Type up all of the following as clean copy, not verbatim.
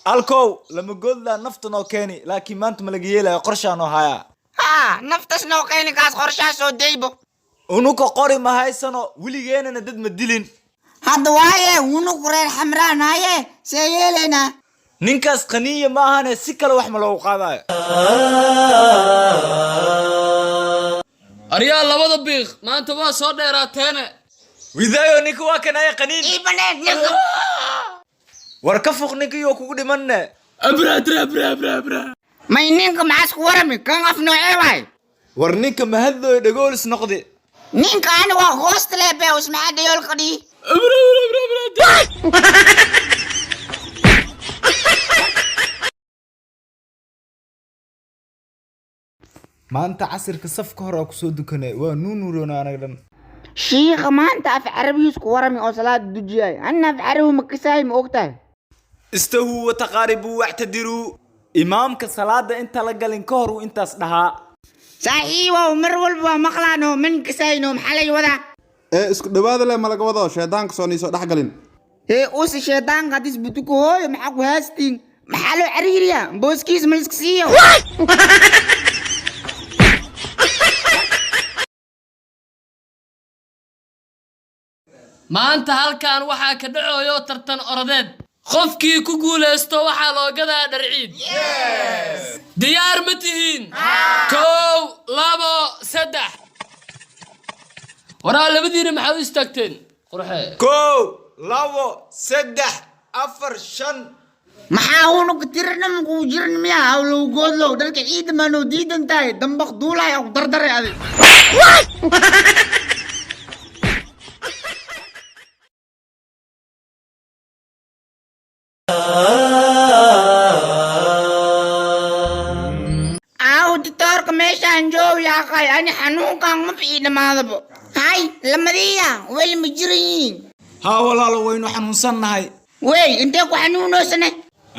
Alkow lama goodlaa nafta noo keeni, laakiin maanta ma laga yeelayo, qorshaa noo hayaa. Haa, naftas noo keeni, kaas qorshaa soo daybo. Unuka qori ma haysano, weligeenana dad ma dilin. Hadda waaye unuku reer Xamraan haye, see yeelaynaa? Ninkaas qaniya maahane, si kale wax ma loogu qaadayo. Aryaa, labada biiq maanta waa soo dheeraateene. Widaayo, ninka waa kanaya qaniin. Ii baneen ninka. War ka fuq ninka iyo kugu dhimanne. Abra abra abra abra abra. May ninka maxaas ku warami kan af noocee waay? War ninka mahadlooyo, dhagoolis noqdi. Ninka ani waa hoosta leh be usmaxa dhayoolka dhii. Abra abra abra abra. Maanta casirka safka hore aa kusoo dukanay, waa nuunuroona anaga dhan. Shiikha maanta af carabigiis ku warami oo salaada dujiyay, anna af carabi ma kasaay, ma ogtahay? Istahuu wataqaaribuu wactadiruu, imaamka salaada inta la galin ka hor uu intaas dhahaa. Saaxiibow, mar walba waa maqlaano, man kasayno, maxaa lay wadaa? Ee isku dhawaada leh ma laga wado, shaydaanka soo niisoo dhex galin. Hee, usi shaydaanka hadis butuku hooyo, maxaa ku haastiin? Maxaa loo cariiriyaa? Booskiis ma liska siiyo? Maanta halkan waxaa ka dhacoyo tartan orodeed, qofkii ku guulaysto waxaa loo gadaa dharciid. Diyaar ma tihiin? 1, 2, 3. Waraa, labadiina maxaa u istaagteen? Qurxe. 1, 2, 3, 4, 5. Maxaa unuka tirana makuu jirin miya? Hawlow goodlow, dharka ciida maanoo diidan tahay, dambaq duulahay aku dardaray adig. Aaw ditoorka meeshaan joog yaaqay, ani xanuunkan ma ii dhammaadabo. Hay, lamadiya weli ma jiran yihiin? Haa walaalo, waynu xanuunsannahay. Wey, intee ku xanuunoosane?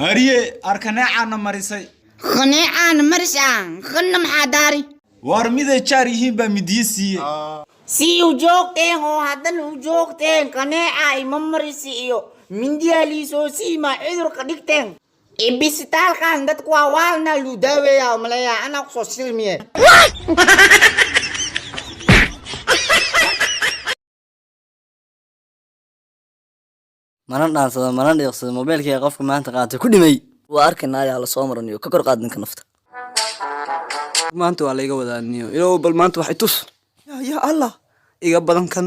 Ariye, arkaneecaana marisay. Qaneecaana maris ah, qanna maxaa daari? Waar miday jaar yihiin baa midiye siiye. Sii u joogteen oo haddana u joogteen, kaneeca ima marisi iyo mindiyaa liisoo siimaa cudurka dhigteen. Ibisitaalkan dadku waa waalna luu daaweeyaa, maleeyaa anaa kusoo silmiye. Mana dhaansado, mana dhiiqsado, moobeelkayga qofka maanta qaatay ku dhimay. Waa arkaynaa, ayaa la soo maraniyo, ka kor qaad ninka nafta. Maanta waa layga wadaa niyo, ilow bal maanta wax i tus, ya Allah iga badan kan.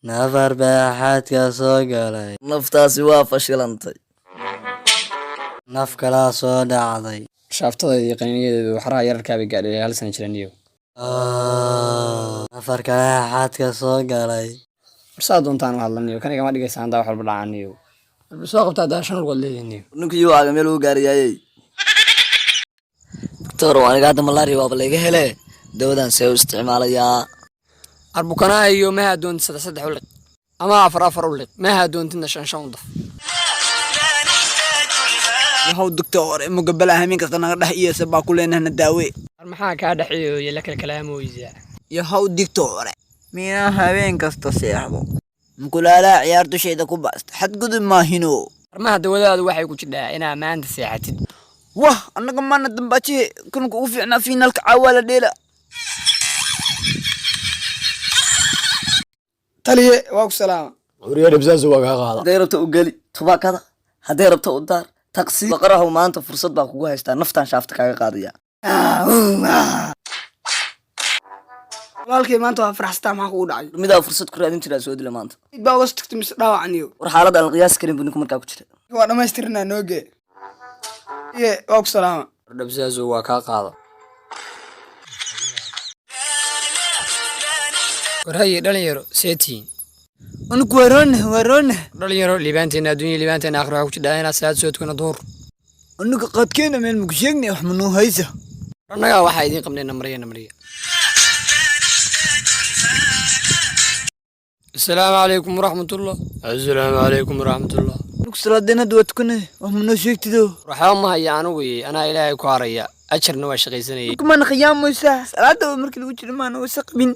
Nafar baa xadka soo galay. Naftaasi waa fashilantay. Naf kalaa soo dhacday. Shaaftada iyo qaniinyadeedu waxraha yararkaabay gaadhay hal sana jiraniyo. Nafar kalaa xadka soo galay. Warsaa doontaan u hadlaniyo, kan igama dhigaysa handaa wax walba dhacaniyo. Warba soo qabtaa haddaa shan lugood leedihiiniyo. Ninka yuu aaga meel ugu gaarayaayey. Doctor, aniga hadda malaria waaba layga hele, dawadan see u isticmaalayaa? Arbukanaha iyo meha doontid saddex saddex u liq ama afar afar u liq, meha doontidna shan shan u daf. Yahow doctor, mugabala hameen kasta naga dhex iyasa baa ku leenahna daawe. War maxaa kaa dhexeeyo la kalkalaamoysa? Yahow doctor, miinaa habeen kasta seexdo mukulaalaha ciyaar dusheeda ku baasta, xadgudub maahino? Armaha dawadaadu waxay ku jidhaa inaa maanta seexatid. Wah, annaga maana dambaajihe kanka ugu fiicnaa, fiinaalka caawaa la dheela. Taliye, waa ku salaama. Hadday rabto u geli tubaakada, hadday rabto u daar taqsi baqarahow, maanta fursad baa kugu haystaa, naftaan shaafta kaaga qaadaya. Walaalkay, maanta waa faraxsataa, maxaa kugu dhacay? Midaa fursad ku raadin jiraa soo dila maanta. Mid baa uga tagtay mise dhaawacniyo? War xaalad aan la qiyaasi karin buu ninku markaa ku jira. Waa dhammaystirnaa nooge iye, waa ku salaama. Wardhabsaasu waa kaa qaada. War haye dhalinyaro, see tihiin? Anugu waroonah waroonah. Dhalinyaro, liibaanteena adduunya, liibaanteena aakhira waxaa ku jidhaa inaad salaad soo tukano duhur. Anuga qaadkeena meel maku sheegnay, wax manuu haysa? Annagaa waxaa idiin qabnay namriya namriya. Asalaamu calaykum waraxmatullah, assalaamu calaykum waraxmatullah. Anugu salaadeen hadda waa tukanay, wax manoo sheegtido? Waxba ma haya anigu, anaa ilaahay ku haraya, ajarna waa shaqaysanayay. Anugu maana khiyaamaysaa salaada markii lagu jiro, maana wasa qabin.